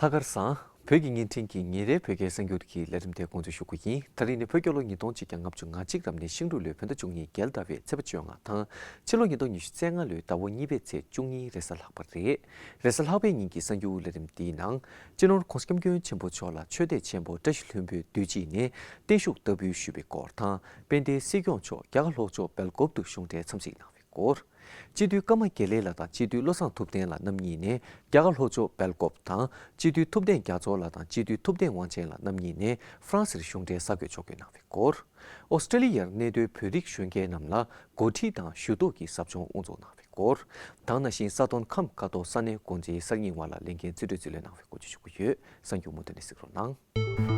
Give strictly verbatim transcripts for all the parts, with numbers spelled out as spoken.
ལྷག་དཀར་བཟང་། བོད་ཀྱི་བརྙན་འཕྲིན་གྱི་ཉིན་རེའི་བོད་སྐད་གསར་འགྱུར་གྱི་ལས་རིམ་དེ་འགོ་འཛུགས་ཞུ་རྒྱུ་ཡིན། ད་རིང་ནི་བོད་རྒྱལ་ལོ་ཉིས་སྟོང་གཅིག་བརྒྱ་ལྔ་བཅུ་ང་གཅིག་ལམ་ནས་ཤིང་འབྲུག་ལོའི་བོད་ཟླ་བཅུ་གཉིས་རྒྱལ་ཟླ་བའི་ཚེས་པ་བཅོ་ལྔ་དང་། ཕྱི་ལོ་ཉིས་སྟོང་ཉི་ཤུ་རྩ་ལྔ་ལོའི་ཟླ་བ་གཉིས་པའི་ཚེས་བཅུ་གཉིས་རེས་གཟའ་ལྷག་པ་རེད། རེས་གཟའ་ལྷག་པའི་ཉིན་གྱི་གསར་འགྱུར་ལས་རིམ་འདིའི་ནང་། སྤྱི་ནོར་༸གོང་ས་༸སྐྱབས་མགོན་ཆེན་པོ་མཆོག་ལ་ཆོས་སྡེ་ཆེན་པོ་བཀྲ་ཤིས་ལྷུན་པོའི་འདུས་སྤྱི་ནས་བརྟན་བཞུགས་བསྟར་འབུལ་ཞུས་པའི་སྐོར་དང་། དཔལ་ལྡན་སྲིད་སྐྱོང་མཆོག་རྒྱ་གར་ལྷོ་ཕྱོགས་སྦེལ་ཀོབ་ཏུ་གཞུང་འབྲེལ་འཚམས་གཟིགས་གནང་བའི་སྐོར། སྤྱི་འཐུས་ཀརྨ་དགེ་ལེགས་ལགས་དང་སྤྱི་འཐུས་བློ་བཟང་ཐུབ་བསྟན་ལགས་རྣམ་གཉིས་ནས་རྒྱ་གར་ལྷོ་ཕྱོགས་སྦེལ་ཀོབ་དང་། སྤྱི་འཐུས་ཐུབ་བསྟན་རྒྱ་མཚོ་ལགས་དང་སྤྱི་འཐུས་ཐུབ་བསྟན་དབང་ཆེན་ལགས་རྣམ་གཉིས་ནས་ཧྥ་རན་སིར་གཞུང་འབྲེལ་གསར་འགོད་ཕྱོགས་བསྐྱོད་གནང་བའི་སྐོར། ཨོ་སི་ཀྲི་ལི་ཡར་གནས་སྡོད་བོད་རིགས་གཞོན་སྐྱེས་རྣམས་ལ་འགོ་ཁྲིད་དང་ཞུ་གཏུག་གི་ཟབ་སྦྱོང་དབུ་འཛུགས་གནང་བའི་སྐོར། དེ་ནང་བཞིན་ས་དོན་ཁམས་ཀ་ཐོག་ས་གནས་འགོ་འཛིན་གསར་རྙིང་བ་ལ་ལས་འགན་རྩིས་སྤྲོད་རྩིས་ལེན་གནང་བའི་སྐོར་བཅས་ཞུ་གི་ཡོད། གསར་འགྱུར་མུ་མཐུད་ནས་གཟིགས་རོགས་གནང་།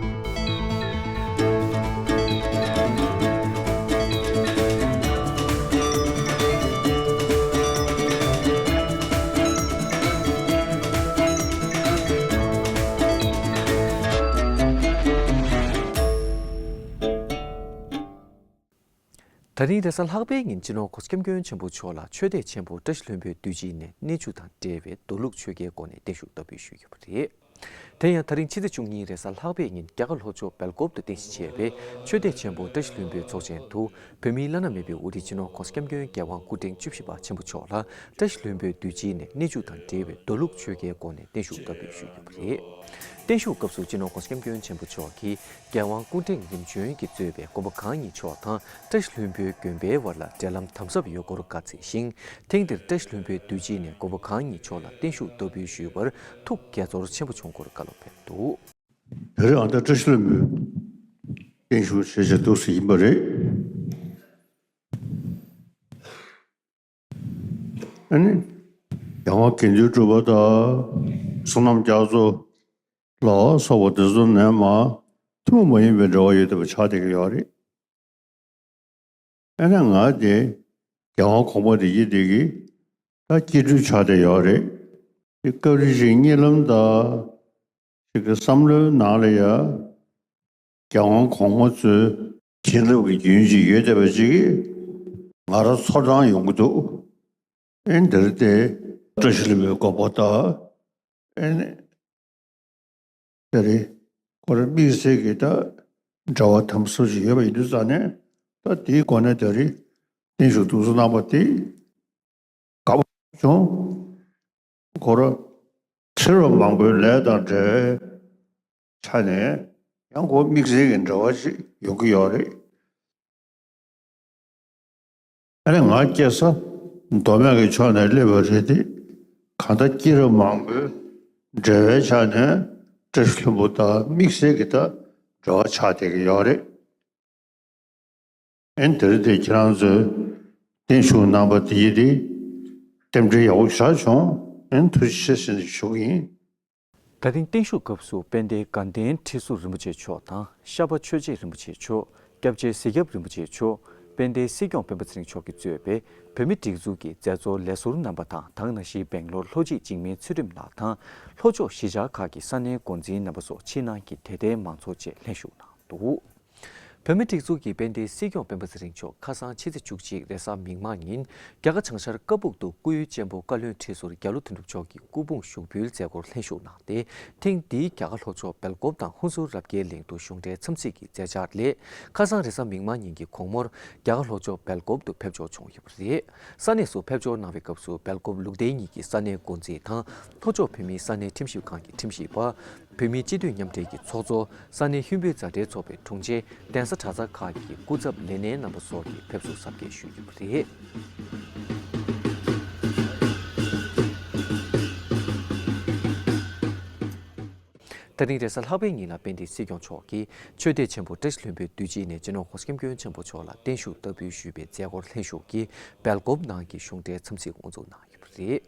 ད་རིང་རེས་གཟའ་ལྷག་པའི་ཉིན་སྤྱི་ནོར་༸གོང་ས་༸སྐྱབས་མགོན་ཆེན་པོ་མཆོག་ལ་ཆོས་སྡེ་ཆེན་པོ་བཀྲ་ཤིས་ལྷུན་པོའི་འདུས་སྤྱི་ནས་གནས་མཇུག་དང་འབྲེལ་བའི་མདོ་ལུགས་ཆོས་ཀྱི་སྒོ་ནས་བརྟན་བཞུགས་བསྟར་འབུལ་ཞུས་ཡོད་པ་རེད། དེ་ཡང་ད་རིང་ཕྱི་ཚེས་བཅུ་གཉིས་རེས་གཟའ་ལྷག་པའི་ཉིན་རྒྱ་གར་ལྷོ་ཕྱོགས་སྦེལ་ཀོབ་ཏུ་རྟེན་གཞི་བྱས་པའི་ཆོས་སྡེ་ཆེན་པོ་བཀྲ་ཤིས་ལྷུན་པོའི་ཚོགས་ཆེན་དུ། བོད་མིའི་བླ་ན་མེད་པའི་དབུ་ཁྲིད་སྤྱི་ནོར་༸གོང་ས་༸སྐྱབས་མགོན་རྒྱལ་དབང་སྐུ་ཕྲེང་བཅུ་བཞི་པ་ཆེན་པོ་མཆོག་ལ་བཀྲ་ཤིས་ལྷུན་པོའི་འདུས་སྤྱི་ནས་གནས་མཇུག་དང་འབྲེལ་བའི་མདོ་ལུགས་ཆོས་ཀྱི་སྒོ་ནས་བརྟན་བཞུགས་བསྟར་འབུལ་ཞུས་ཡོད་པ་རེད། བརྟན་བཞུགས་སྐབས་སུ་སྤྱི་ནོར་༸གོང་ས་༸སྐྱབས་མགོན་ཆེན་པོ་མཆོག་གིས་རྒྱལ་དབང་སྐུ་ཕྲེང་རིམ་བྱོན་གྱིས་གཙོས་པའི་མགོན་པོ་གང་ཉིད་མཆོག་དང་བཀྲ་ཤིས་ལྷུན་པོའི་དགོན་པའི་བར་ལ་འབྲེལ་ལམ་དམ་ཟབ་ཡོད་སྐོར་བཀའ་སྩལ་ཞིང་། ཐེངས་འདིར་བཀྲ་ཤིས་ལྷུན་པོའི་འདུས་སྤྱི་ནས་མགོན་པོ་གང་ཉིད་མཆོག་ལ་བརྟན་བཞུགས་བསྟར་འབུལ་ཞུས་པར་ཐུགས་དགྱེས་ཚོར་ཆེན་པོ་བྱུང་སྐོར་བཀའ་སློབ་ཕེབས་འདུག། དེ་རིང་ཨ་ད་བཀྲ་ཤིས་ལྷུན་པོའི་བརྟན་བཞུགས་བྱེད་བྱེད་འདུག་ཟེར་ཡིན་པ་རེད། ཨ་ནི། རྒྱལ་བ་དགེ་འདུན་གྲུབ་པ་དང་། བསོད་ནམས་རྒྱ་མཚོ་ལ་སོགས་པ་དེ་ཚོ་ནས་མར་ཐུན་མོང་མ་ཡིན་པའི་འབྲེལ་བ་ཡོད་བསྡད་པ་ཆགས་བསྡད་ཀྱི་ཡོད་རེད། ཨ་ནི་ང་དེ་རྒྱལ་དབང་གོང་མ་རིགས་ཀྱི་དེ་གི་ད་སྐྱེ་སྤྲུལ་ཆགས་བསྡད་ཡོད་རེད། དེ་སྐབས་རེ་ཞིག་གཉིད་ལམ་དང་། ཞིག་གི་བསམ་བློའི་ནང་ལ་ཡ། རྒྱལ་དབང་གོང་མ་ཚོའི་བྱིན་རླབས་ཀྱི་རྒྱུན་ཅིག་ཡོད་བསྡད་པ་ཅིག་གིས་ང་རང་ཚོར་སྣང་ཡོང་གི་འདུག། ཨེ་འདིར་དེ་བཀྲ་ཤིས་ལྷུན་པོའི་དགོན་པ་དང་། ཨེ་ནི། དེ་རིང་ཁོ་རང་དམིགས་བསལ་གྱི་ད་འབྲེལ་བ་དམ་ཟབ་ཅིག་ཡོད་པ་ཡིན་དུས་ཙང་ནས། ད་དེའི་སྒོ་ནས་དེ་རིང་བརྟན་བཞུགས་འདུག་སེ་གནང་པ་དེ་དགའ་པོ་བྱུང་། ཁོ་རང་ཚེ་རབས་མང་པོའི་ལས་དང་འབྲེལ་བའི་ཆ་ནས་ཡང་ཁོ་དམིགས་བསལ་གྱི་འབྲེལ་བ་ཅིག་ཡོང་གི་ཡོད་རེད། ཨ་ནི་ང་སྐྱེས་ས་མདོ་སྨད་ཀྱི་ཕྱོགས་ནས་སླེབས་པ་རེད་དེ། གང་ལྟར་སྐྱེས་རབས་མང་པོའི་འབྲེལ་བའི་ཆ་ནས་བཀྲ་ཤིས་ལྷུན་པོ་དང་དམིགས་བསལ་གྱི་ད་འབྲེལ་བ་ཆགས་བསྡད་ཀྱི་ཡོད་རེད། ཨེ་འདིར་དེ་ཁྱེད་རང་ཚོས་བརྟན་བཞུགས་གནང་པ་དེ་ཡིན་ཏེ། རྟེན་འབྲེལ་ཡག་པོ་ཞེ་དྲག་བྱུང་། ཨེ་ཐུགས་རྗེ་ཆེ་ཟེར་ནས་ཞུ་གི་ཡིན། ད་ཐེངས་བརྟན་བཞུགས་སྐབས་སུ་དཔལ་ལྡན་དགའ་ལྡན་ཁྲི་ཟུར་རིན་པོ་ཆེ་མཆོག་དང་ཤར་པ་ཆོས་རྗེ་རིན་པོ་ཆེ་མཆོག། སྐྱབས་རྗེ་གཟིག་སྐྱབས་རིན་པོ་ཆེ་མཆོག། དཔལ་ལྡན་སྲིད་སྐྱོང་སྤེན་པ་ཚེ་རིང་མཆོག་གིས་གཙོས་པའི་བོད་མིའི་སྒྲིག་འཛུགས་ཀྱི་མཛད་གཙོ་ལས་ཟུར་རྣམ་པ་དང་། དེ་ནང་བཞིན་སྦེང་ལོར་ལྷོ་སྤྱི་འཇིགས་མེད་ཚུལ་ཁྲིམས་ལགས་དང་། ལྷོ་ཕྱོགས་གཞིས་ཆགས་ཁག་གི་ས་གནས་འགོ་འཛིན་རྣམ་པ་སོགས་ཕྱི་ནང་གི་དད་ལྡན་མང་ཚོགས་བཅས་ལྷན་ཞུགས་གནང་འདུག། བོད་མིའི་སྒྲིག་འཛུགས་ཀྱི་དཔལ་ལྡན་སྲིད་སྐྱོང་སྤེན་པ་ཚེ་རིང་མཆོག་ཁ་སང་ཕྱི་ཚེས་བཅུ་གཅིག་རེས་གཟའ་མིག་དམར་ཉིན་རྒྱ་གར་བྱང་ཤར་ཀ་སྦུག་ཏུ་སྐུའི་གཅེན་པོ་བཀའ་བློན་ཁྲི་ཟུར་རྒྱ་ལོ་དོན་གྲུབ་མཆོག་གི་སྐུ་ཕུང་ཞུགས་འབུལ་མཛད་སྒོར་ལྷན་ཞུགས་གནང་སྟེ། ཐེངས་འདིའི་རྒྱ་གར་ལྷོ་ཕྱོགས་སྦེལ་ཀོབ་དང་ཧུན་སུར་རབ་རྒྱས་གླིང་དུ་གཞུང་འབྲེལ་འཚམས་གཟིགས་ཀྱི་མཛད་འཆར་ལས། ཁ་སང་རེས་གཟའ་མིག་དམར་ཉིན་གྱི་དགོང་མོར་རྒྱ་གར་ལྷོ་ཕྱོགས་སྦེལ་ཀོབ་ཏུ་ཕེབས་འབྱོར་བྱུང་ཡོད་པ་རེད། ས་གནས་སུ་ཕེབས་འབྱོར་གནང་བའི་སྐབས་སུ་སྦེལ་ཀོབ་ལུགས་བདེ་གཉིས་ཀྱི་ས་གནས་འགོ་འཛིན་དང་། ལྷོ་ཕྱོགས་བོད་མིའི་ས་གནས་ཁྲིམས་ཞིབ་ཁང་གི་ཁྲིམས་ཞིབ་པ། བོད་མིའི་སྤྱི་འཐུས་མཉམ་འབྲེལ་གྱི་ཚོགས་གཙོ། ས་གནས་ཧིན་བོད་མཛའ་འབྲེལ་ཚོགས་པའི་དྲུང་ཆེ། གདན་ས་གྲྭ་ཚང་ཁག་གི་སྐུ་ཚབ་ལས་སྣེ་རྣམ་པ་སོགས་ཀྱིས་ཕེབས་བསུ་གཟབ་རྒྱས་ཞུས་ཡོད་པ་རེད། ད་རིང་རེས་གཟའ་ལྷག་པའི་ཉིན་ལ་དཔལ་ལྡན་སྲིད་སྐྱོང་མཆོག་གིས་ཆོས་སྡེ་ཆེན་པོ་བཀྲ་ཤིས་ལྷུན་པོའི་འདུས་སྤྱི་ནས་སྤྱི་ནོར་༸གོང་ས་༸སྐྱབས་མགོན་ཆེན་པོ་མཆོག་ལ་བརྟན་བཞུགས་བསྟར་འབུལ་ཞུས་པའི་མཛད་སྒོར་ལྷན་ཞུགས་ཀྱིས་སྦེལ་ཀོབ་ནང་གི་གཞུང་འབྲེལ་འཚམས་གཟིགས་དབུ་འཛུགས་གནང་ཡོད་པ་རེད།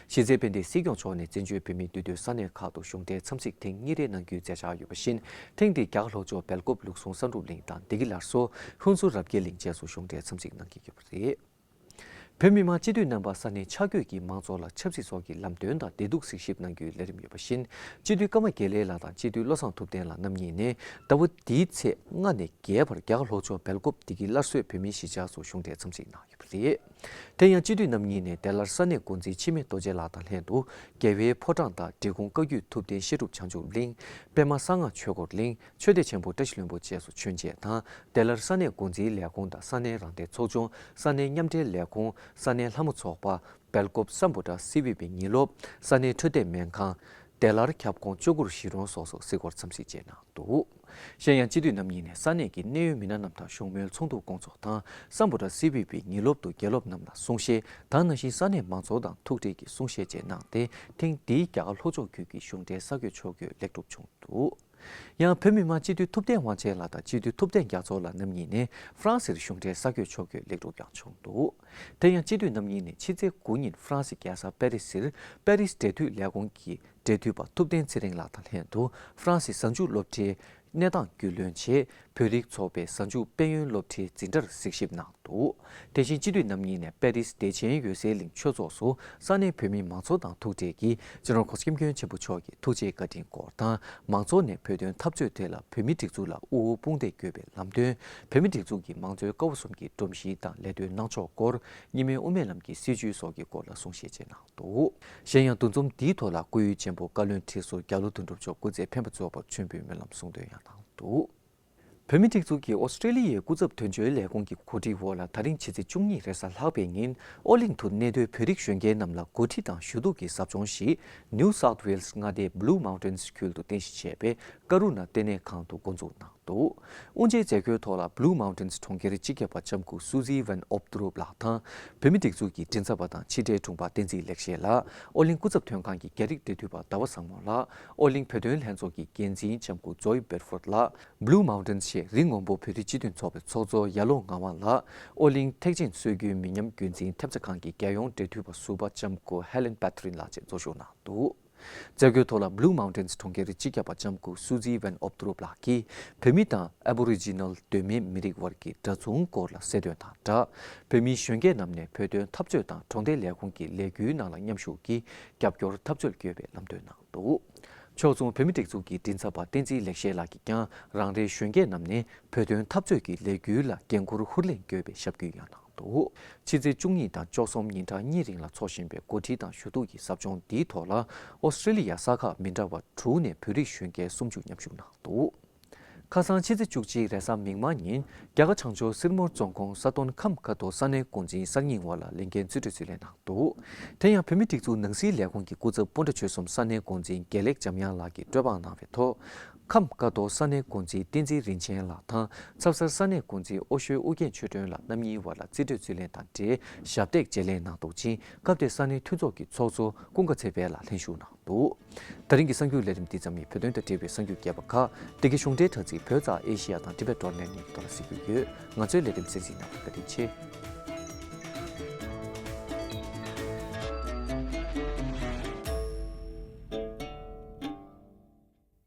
གཞི་རྩའི་དཔལ་ལྡན་སྲིད་སྐྱོང་མཆོག་ནས་བཙན་བྱོལ་བོད་མིའི་འདུས་སྡོད་ས་གནས་ཁག་ཏུ་གཞུང་འབྲེལ་འཚམས་གཟིགས་ཐེངས་གཉིས་རེ་གནང་རྒྱུའི་མཛད་འཆར་ཡོད་པ་བཞིན། ཐེངས་འདིའི་རྒྱ་གར་ལྷོ་ཕྱོགས་སྦེལ་ཀོབ་ལུགས་ཟུང་བསམ་གྲུབ་གླིང་དང་བདེ་སྐྱིད་སླར་གསོ། ཧུན་སུར་རབ་རྒྱས་གླིང་བཅས་སུ་གཞུང་འབྲེལ་འཚམས་གཟིགས་གནང་གི་ཡོད་པ་རེད། བོད་མི་མང་སྤྱི་འཐུས་རྣམ་པ་ས་གནས་ཆ་བགོས་ཀྱི་མང་ཚོགས་ལ་ཆབ་སྲིད་སོགས་ཀྱི་ལམ་སྟོན་དང་བདེ་སྡུག་གཟིགས་ཞིབ་གནང་རྒྱུའི་ལས་རིམ་ཡོད་པ་བཞིན། སྤྱི་འཐུས་ཀརྨ་དགེ་ལེགས་ལགས་དང་སྤྱི་འཐུས་བློ་བཟང་ཐུབ་བསྟན་ལགས་རྣམ་གཉིས་ནས་ཟླ་བ་འདིའི་ཚེས་ལྔ་ནས་བརྒྱད་བར་རྒྱ་གར་ལྷོ་ཕྱོགས་སྦེལ་ཀོབ་བདེ་སྐྱིད་སླར་གསོའི་བོད་མིའི་གཞིས་ཆགས་སུ་གཞུང་འབྲེལ་འཚམས་གཟིགས་གནང་ཡོད་པ་རེད། དེ་ཡང་སྤྱི་འཐུས་རྣམ་གཉིས་ནས་བདེ་སླར་ས་གནས་འགོ་འཛིན་འཆི་མེད་རྡོ་རྗེ་ལགས་དང་ལྷན་དུ་རྒྱལ་བའི་ཕོ་བྲང་དང་འབྲི་གུང་བཀའ་བརྒྱུད་ཐུབ་བསྟན་བཤད་སྒྲུབ་བྱང་ཆུབ་གླིང་། པདྨ་གསང་སྔགས་ཆོས་འཁོར་གླིང་། ཆོས་སྡེ་ཆེན་པོ་བཀྲ་ཤིས་ལྷུན་པོ་བཅས་སུ་མཆོད་མཇལ་དང་། བདེ་སླར་ས་གནས་འགོ་འཛིན་ལས་ཁུངས་དང་ས་གནས་རང་བདེན་ཚོགས་ཆུང་། ས་གནས་མཉམ་འབྲེལ་ལས་ཁུངས། ས་གནས་ལྷ་མོ་ཚོགས་པ། སྦེལ་ཀོབ་སམ་བྷོ་ཊ་སི་བི་པི་ཉིན་སློབ། ས་གནས་འཕྲོད་བསྟེན་སྨན་ཁང་། བདེ་སླར་ཁྱབ་ཁོངས་ལྕོག་གུར་གཞིས་གྲོང་སོགས་སུ་གཟིགས་སྐོར་འཚམས་གཟིགས་བྱས་གནང་འདུག། གཞན་ཡང་སྤྱི་འཐུས་རྣམ་གཉིས་ནས་ས་གནས་ཀྱི་གནད་ཡོད་མི་སྣ་རྣམས་དང་བཞུགས་མོལ་ཚོགས་འདུ་སྐོང་ཚོགས་དང་། སམ་བྷོ་ཊ་སི་བི་པི་ཉིན་སློབ་ཏུ་དགེ་སློབ་རྣམས་ལ་གསུང་བཤད་དང་། ནང་བཞིན་ས་གནས་མང་ཚོགས་དང་ཐུག་འཕྲད་ཀྱིས་གསུང་བཤད་བཅས་གནང་སྟེ། ཐེངས་འདིའི་རྒྱ་གར་ལྷོ་ཕྱོགས་ཁུལ་གྱི་གཞུང་འབྲེལ་གསར་འགོད་ཕྱོགས་བསྐྱོད་ལེགས་གྲུབ་བྱུང་འདུག། ཡང་བོད་མི་མང་སྤྱི་འཐུས་ཐུབ་བསྟན་དབང་ཆེན་ལགས་དང་སྤྱི་འཐུས་ཐུབ་བསྟན་རྒྱ་མཚོ་ལགས་རྣམ་གཉིས་ནས་ཧྥ་རན་སིར་གཞུང་འབྲེལ་གསར་འགོད་ཕྱོགས་བསྐྱོད་ལེགས་གྲུབ་ཀྱང་བྱུང་འདུག། དེ་ཡང་སྤྱི་འཐུས་རྣམ་གཉིས་ནས་ཕྱི་ཚེས་དགུ་ཉིན་ཧྥ་རན་སི་རྒྱལ་ས་པེ་རི་སིར་པེ་རིས་འབྲེལ་མཐུད་ལས་ཁུངས་ཀྱི་འབྲེལ་མཐུད་པ་ཐུབ་བསྟན་ཚེ་རིང་ལགས་དང་ལྷན་དུ་ཧྥ་རན་སི་གཟའ་མཇུག་སློབ་གྲྭའི་གནས་སྟངས་རྒྱུས་ལོན་ཆེད། བོད་རིགས་ཚོགས་པའི་གཟའ་མཇུག་དཔལ་ཡོན་སློབ་གྲྭའི་འཛིན་གྲྭར་གཟིགས་ཞིབ་གནང་འདུག། དེ་བཞིན་སྤྱི་འཐུས་རྣམ་གཉིས་ནས་པེ་རིས་བདེ་ཆེན་འོད་གསལ་གླིང་ཆོས་ཚོགས་སུ་ས་གནས་བོད་མི་མང་ཚོགས་དང་ཐུག་འཕྲད་ཀྱིས་སྤྱི་ནོར་༸གོང་ས་༸སྐྱབས་མགོན་ཆེན་པོ་མཆོག་གི་ཐུགས་རྗེའི་བཀའ་དྲིན་སྐོར་དང་། མང་ཚོགས་ནས་བོད་དོན་འཐབ་རྩོད་ཐད་ལ་བོད་མིའི་སྒྲིག་འཛུགས་ལ་དབུ་འོག་དཔུང་འདེགས་དགོས་པའི་ལམ་སྟོན། བོད་མིའི་སྒྲིག་འཛུགས་ཀྱི་མང་གཙོའི་ཀ་བ་གསུམ་གྱི་སྒྲོམ་གཞི་དང་ལས་དོན་གནང་ཕྱོགས་སྐོར། གཉིས་སྨན་དབུ་མའི་ལམ་གྱི་སྲིད་བྱུས་སོགས་ཀྱི་སྐོར་ལ་གསུང་བཤད་བཅས་གནང་འདུག། གཞན་ཡང་འདུ་འཛོམས་འདིའི་ཐོག་ལ་སྐུ་ཡོན་ཆེན་པོ་བཀའ་བློན་ཁྲི་ཟུར་རྒྱ་ལོ་དོན་གྲུབ་མཆོག་སྐུ་ཚེ་ཕན་པ་སྩོལ་བར་མཆོད་འབུལ་སྨོན་ལམ་གསུང་འདོན་ཡང་གནང་འདུག། བོད་མིའི་སྒྲིག་འཛུགས་ཀྱིས་ཨོ་སི་ཀྲེ་ལི་ཡའི་སྐུ་ཚབ་དོན་གཅོད་ལས་ཁུངས་ཀྱི་གོ་སྒྲིག་འོག་ལ་ད་རིང་ཕྱི་ཚེས་བཅུ་གཉིས་རེས་གཟའ་ལྷག་པའི་ཉིན་ཨོ་གླིང་དུ་གནས་སྡོད་བོད་རིགས་གཞོན་སྐྱེས་རྣམས་ལ་འགོ་ཁྲིད་དང་ཞུ་གཏུག་གི་ཟབ་སྦྱོང་ཞིག་New South Wales་མངའ་སྡེའི་Blue Mountains་ཁུལ་དུ་རྟེན་གཞི་བྱས་པའི་ཀ་རུ་ན་ལྟེ་གནས་ཁང་དུ་འགོ་འཛུགས་གནང་འདུག། དབུ་འབྱེད་མཛད་སྒོའི་ཐོག་ལ་Blue Mountains་གྲོང་ཁྱེར་སྤྱི་ཁྱབ་པ་ལྕམ་སྐུ་Susie Van Opdrup་ལགས་དང་། བོད་མིའི་སྒྲིག་འཛུགས་ཀྱི་མགྲིན་ཚབ་པ་དང་ཕྱི་དྲིལ་དྲུང་འཕར་བསྟན་འཛིན་ལེགས་བཤད་ལགས། ཨོ་གླིང་སྐུ་ཚབ་དོན་ཁང་གི་རྒྱ་རིགས་འབྲེལ་མཐུད་པ་ཟླ་བ་བཟང་མོ་ལགས། ཨོ་གླིང་བོད་དོན་ལྷན་ཚོགས་ཀྱི་འགན་འཛིན་ལྕམ་སྐུ་Joy Bedford་ལགས། Blue Mountains་ཞེས་རི་སྔོན་པོ་བོད་རིགས་སྤྱི་མཐུན་ཚོགས་པའི་ཚོགས་གཙོ་ཡར་ཀླུང་ངག་དབང་ལགས། ཨོ་གླིང་ཐེག་ཆེན་སྲོལ་རྒྱུན་མི་ཉམས་རྒྱུན་འཛིན་ཐེབས་རྩ་ཁང་གི་རྒྱལ་ཡོངས་འབྲེལ་མཐུད་པ་ཟུར་པ་ལྕམ་སྐུ་Helen Patrin་ལགས་བཅས་གཙོ་བཞུགས་གནང་འདུག། མཛད་སྒོའི་ཐོག་ལ་Blue Mountains་གྲོང་ཁྱེར་སྤྱི་ཁྱབ་པ་ལྕམ་སྐུ་Susie Van Opdrup་ལགས་ཀྱིས་བོད་མི་དང་Aboriginal་གདོད་མའི་མི་རིགས་དབར་གྱི་འདྲ་མཚུངས་སྐོར་ལ་གསལ་སྟོན་དང་སྦྲགས། བོད་མིའི་གཞོན་སྐྱེས་རྣམས་ནས་བོད་དོན་འཐབ་རྩོད་དང་གྲོང་སྡེ་ལས་ཁུངས་ཀྱི་ལས་འགུལ་ནང་ལ་མཉམ་ཞུགས་ཀྱིས་རྒྱབ་སྐྱོར་འཐབ་རྩོད་དགོས་པའི་ལམ་སྟོན་གནང་འདུག། ཕྱོགས་མཚུངས་བོད་མིའི་སྒྲིག་འཛུགས་ཀྱི་མགྲིན་ཚབ་པ་བསྟན་འཛིན་ལེགས་བཤད་ལགས་ཀྱིས་ཀྱང་རང་རེའི་གཞོན་སྐྱེས་རྣམས་ནས་བོད་དོན་འཐབ་རྩོད་ཀྱི་ལས་འགུལ་ལ་འགན་འཁུར་ཧུར་ལེན་དགོས་པའི་ཞབས་སྐུལ་ཡང་གནང་འདུག། ཕྱི་ཚེས་བཅུ་གཉིས་དང་བཅུ་གསུམ་ཉིན་གྲངས་གཉིས་རིང་ལ་འཚོགས་བཞིན་པའི་འགོ་ཁྲིད་དང་ཞུ་གཏུག་གི་ཟབ་སྦྱོང་འདིའི་ཐོག་ལ་ཨོ་སི་ཀྲེ་ལི་ཡ་ས་ཁག་མི་འདྲ་བ་དྲུག་ནས་བོད་རིགས་གཞོན་སྐྱེས་སུམ་ཅུ་མཉམ་ཞུགས་གནང་འདུག། ཁ་སང་ཕྱི་ཚེས་བཅུ་གཅིག་རེས་གཟའ་མིག་དམར་ཉིན་རྒྱ་གར་བྱང་ཕྱོགས་སིར་མོར་རྫོང་ཁོངས་ས་དོན་ཁམས་ཁ་ཐོར་ས་གནས་འགོ་འཛིན་གསར་རྙིང་བར་ལ་ལས་འགན་རྩིས་སྤྲོད་རྩིས་ལེན་གནང་འདུག། དེ་ཡང་བོད་མིའི་སྒྲིག་འཛུགས་ནང་སྲིད་ལས་ཁུངས་ཀྱི་སྐུ་ཚབ་སྤོན་ཊ་ཆོལ་གསུམ་ས་གནས་འགོ་འཛིན་དགེ་ལེགས་འཇམ་དབྱངས་ལགས་ཀྱིས་སྤྲོད་དཔང་གནང་བའི་ཐོག། ཁམས་ཀ་ཐོར་ས་གནས་འགོ་འཛིན་བསྟན་འཛིན་རིན་ཆེན་ལགས་དང་ཚབ་གསར་ས་གནས་འགོ་འཛིན་ཨོ་ཤོད་ཨུ་རྒྱན་ཆོས་སྒྲོན་ལགས་རྣམ་གཉིས་བར་ལ་རྩིས་སྤྲོད་རྩིས་ལེན་དང་འབྲེལ་ཞབས་སྟེགས་བརྗེ་ལེན་གནང་འདུག་ཅིང་། སྐབས་དེར་ས་གནས་འཐུས་ཚོགས་ཀྱི་ཚོགས་གཙོ་ཀུན་དགའ་ཚེ་དཔལ་ལགས་ལྷན་ཞུགས་གནང་འདུག། ད་རིང་གི་གསར་འགྱུར་ལས་རིམ་འདི་ཙམ་ཡིན། བོད་དོན་དང་འབྲེལ་བའི་གསར་འགྱུར་རྒྱས་པ་ཁག་འདི་གའི་གཞུང་འབྲེལ་དྲ་ཚིགས་བོད་རྩ་ཨེ་ཤི་ཡ་དང་Tibet dot net་ནས་ཐོག་ལ་གཟིགས་རྒྱུ་ཡོད། ང་ཚོའི་ལས་རིམ་གསན་གཟིགས་གནང་བར་བཀའ་དྲིན་ཆེ།